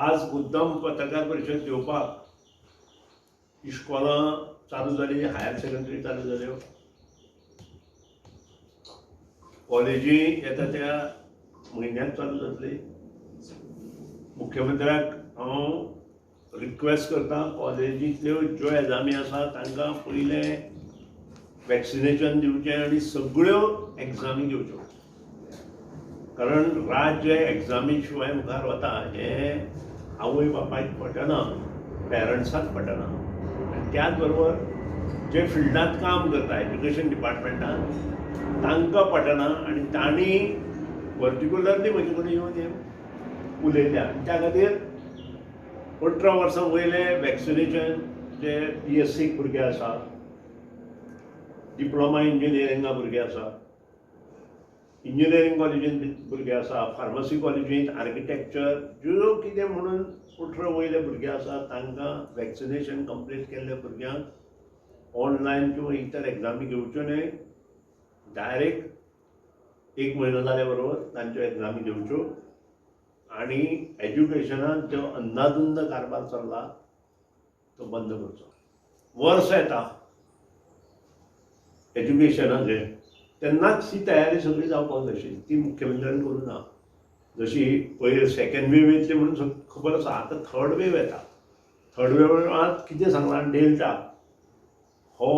आज मुद्दम पत्रकार परिशद घेवपाक, इश्कोलां चालू जाली, हायर सेकंडरी चालू जाल्यो, कॉलेजी येता त्या म्हयन्यांत चालू जातली. मुख्यमंत्र्याक हांव रिक्वेस्ट करता, कॉलेजींतल्यो ज्यो एग्जामी आसा तांकां पयलें वॅक्सिनेशन दिवचें आनी सगळ्यो एग्जामी घेवच्यो, कारण राज्य एग्जामी शिवाय मुखार वता हें आवय बापायक पटना, पेरंट्साक पटना. आनी त्याच बरोबर जे फिल्डांत काम करता एज्युकेशन डिपार्टमेंटान तांकां पटना आनी तांणी पर्टिक्युलरली म्हजे कडेन येवन हें उलयल्या. आनी त्या खातीर 18 वर्सां वयले वॅक्सिनेशन जे बी एस सीक भुरगे आसा, डिप्लोमा इंजिनियरिंगा भुरगे आसा, इंजिनियरींग कॉलेजींत भुरगे आसा, फार्मसी कॉलेजींत, आर्किटेक्चर, ज्यो कितें म्हणून 18 वयले भुरगे आसा तांकां वॅक्सिनेशन कंप्लीट केल्ल्या भुरग्यांक ऑनलायन किंवा इतर एग्जामी घेवच्यो न्हय, डायरेक्ट 1 म्हयनो जाल्या बरोबर तांच्यो एग्जामी घेवच्यो आनी एज्युकेशनांत जो अंदाधुंद कारभार चल्ला तो बंद करचो. वर्स येता एज्युकेशनाचें, तेन्नाच ही तयारी सगळी जावपाक जाय आशिल्ली, ती मुख्यमंत्र्यान करूं ना. जशी पयर सेकंड वेव येतली म्हणून खबर आसा, आतां थर्ड वेव येता. थर्ड वेवांत कितें सांगलां, डेल्टा हो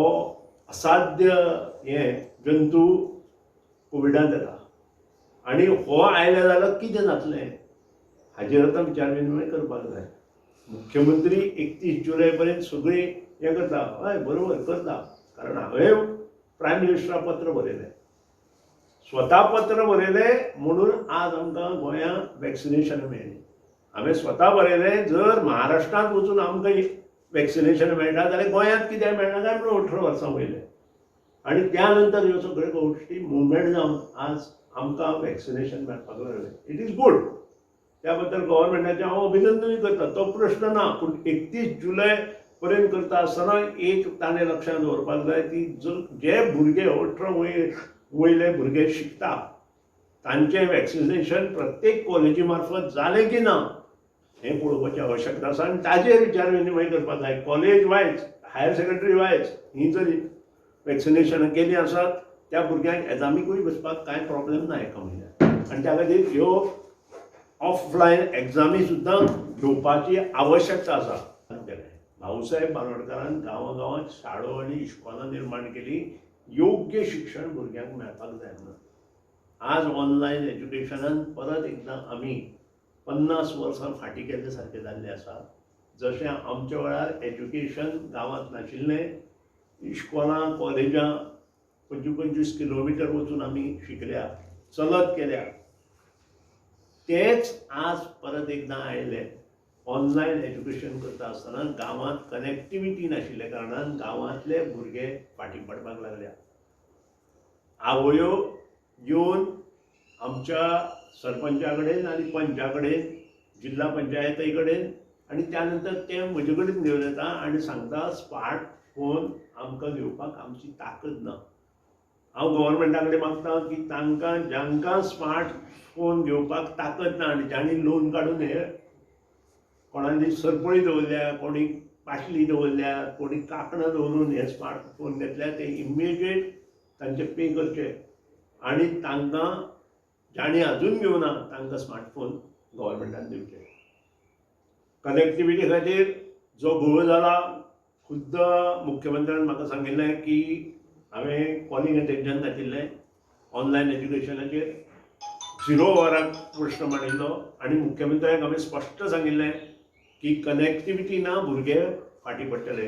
असाध्य हें जंतू कोविडांत येता आनी हो आयले जाल्यार कितें जातलें हाजेर आतां विचार विनिमय करपाक जाय. मुख्यमंत्री 31 जुलय पर्यंत सगळी हें करता, हय बरोबर करता, कारण हांवें प्रायम मिनिस्टराक पत्र बरयलें, स्वता पत्र बरयलें म्हणून आज आमकां गोंयांत वॅक्सिनेशन मेळ्ळें. हांवें स्वता बरयलें, जर महाराष्ट्रांत वचून आमकां वॅक्सिनेशन मेळटा जाल्यार गोंयांत कित्याक मेळना काय म्हणून 18 वर्सां वयलें. आनी त्या नंतर ह्यो सगळ्यो गोश्टी मुवमेंट जावन आज आमकां वॅक्सिनेशन मेळपाक लागलें. It is good, त्या बद्दल गव्हर्मेंटाचें हांव अभिनंदनूय करता, तो प्रश्न ना. पूण 31 जुलय पर्यंत करता आसतना एक ताणें लक्षांत दवरपाक जाय की जे भुरगे 18 वयले भुरगे शिकता तांचें वॅक्सिनेशन प्रत्येक कॉलेजी मार्फत जालें की ना हें पळोवपाची आवश्यकता आसा आनी ताजेर विचार विनिमय करपाक जाय. College wise, higher secondary wise ही जर वॅक्सिनेशनां केलीं आसात त्या भुरग्यांक एग्जामीकूय बसपाक कांय प्रॉब्लेम ना एका म्हयन्याक. आनी त्या खातीर ह्यो ऑफलायन एग्जामी सुद्दां घेवपाची आवश्यकता आसा. भाऊसाहेब बांदोडकारान गांवागांवांत शाळो आनी इश्कोलां निर्माण केली, योग्य शिक्षण भुरग्यांक मेळपाक जाय म्हणून. आज ऑनलायन एज्युकेशनान परत एकदां आमी 50 वर्सां फाटीं गेल्ले सारकें जाल्लें आसा. जशें आमच्या वेळार एज्युकेशन गांवांत नाशिल्लें, इश्कोलां कॉलेजां 25-25 किलोमिटर वचून आमी शिकल्या, चलत केल्या, तेच आज परत एकदां आयले. ऑनलायन एज्युकेशन करता आसतना गांवांत कनेक्टिविटी नाशिल्ल्या कारणान गांवांतले भुरगे फाटीं पडपाक लागल्या. आवयो येवन आमच्या सरपंचा कडेन आनी पंचा कडेन, जिल्हा पंचायती कडेन आनी त्या नंतर ते म्हजे कडेन घेवन येता आनी सांगता स्मार्ट फोन आमकां घेवपाक आमची ताकद ना. हांव गव्हर्मेंटा कडेन मागता की तांकां जांकां स्मार्ट फोन घेवपाक ताकद ना आनी जांणी लोन काडून हे कोणाली सरपळी दवरल्या, कोणी पाटली दवरल्या, कोणी कांकणां दवरून हे स्मार्ट फोन घेतल्या, ते इमिजिएट तांचे पे करचे आनी तांकां जांणी अजून घेवना तांकां स्मार्ट फोन गव्हर्मेंटान दिवचे. कनेक्टिविटी खातीर जो घोळ जाला, खुद्द मुख्यमंत्र्यान म्हाका सांगिल्लें की हांवें कॉलिंग अटेन्शन घातिल्लें ऑनलायन एज्युकेशनाचेर, 0 वराक प्रश्न मांडिल्लो आनी मुख्यमंत्र्याक हांवें स्पश्ट सांगिल्लें की कनेक्टिविटी ना भुरगे फाटीं पडटले.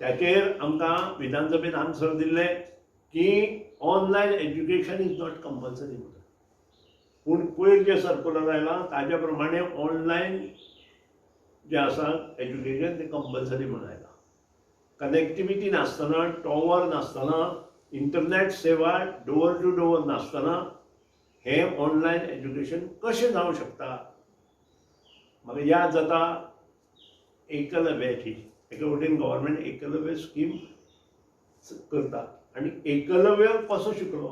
ताचेर आमकां विधानसभेंत आन्सर दिल्लें की online education is not compulsory म्हणून. पूण पयर जें सर्कुलर आयलां ताज्या प्रमाणे ऑनलायन जें आसा एज्युकेशन तें कंपल्सरी म्हणून आयलां. कनेक्टिविटी नासतना, टॉवर नासतना, इंटरनेट सेवा डोर टू डोर नासतना हें ऑनलायन एज्युकेशन कशें जावंक शकता? म्हाका याद जाता एकलव्याची, एके वटेन गव्हर्मेंट एकलव्य स्कीम करता आनी एकलव्य कसो शिकलो?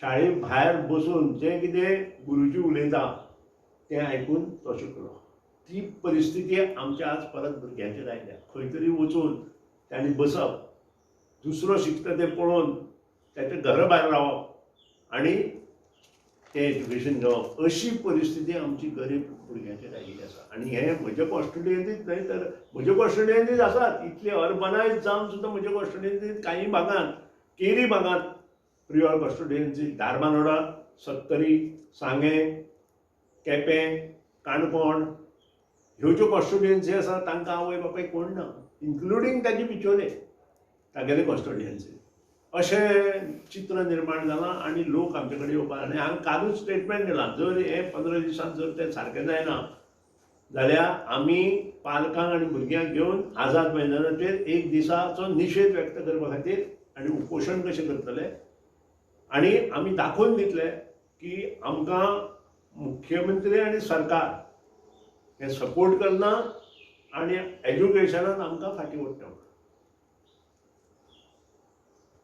शाळे भायर बसून जें कितें गुरुजी उलयता तें आयकून तो शिकलो. ती परिस्थिती आमच्या आज परत भुरग्यांचेर आयल्या. खंय तरी वचून तांणी बसप, दुसरो शिकता तें पळोवन ताच्या घरा भायर रावप आनी तें एज्युकेशन घेवप, अशी परिस्थिती आमची गरीब भुरग्यांचेर आयिल्ली आसा. आनी हें म्हज्या कॉन्स्टिट्युएन्सीत न्हय तर म्हज्या कॉन्स्टिट्युएन्सीत आसात, इतले अर्बनायज जावन सुद्दां म्हज्या कॉन्स्टिट्युएन्सीत कांय भागांत, केरी भागांत, प्रियोळ कॉन्स्टिट्युएन्सी, धारबांदोडा, सत्तरी, सांगें, केपें, काणकोण ह्यो ज्यो कॉन्स्टिट्युएन्सी आसा तांकां आवय बापाय कोण ना, इन्क्लुडींग ताजी बिचोले तागेले कॉन्स्टिट्युएन्सी. अशें चित्र निर्माण जालां आनी लोक आमचे कडेन येवपाक. आनी हांवें कालूच स्टेटमेंट दिलां, जर हें 15 दिसांत जर तें सारकें जायना जाल्यार आमी पालकांक आनी भुरग्यांक घेवन आझाद मैदानाचेर एक दिसाचो निशेध व्यक्त करपा खातीर आनी उपोशण कशें करतले आनी आमी दाखोवन दितले की आमकां मुख्यमंत्री आनी सरकार हे सपोर्ट करना आनी एज्युकेशनान आमकां फाटीं ओडटा.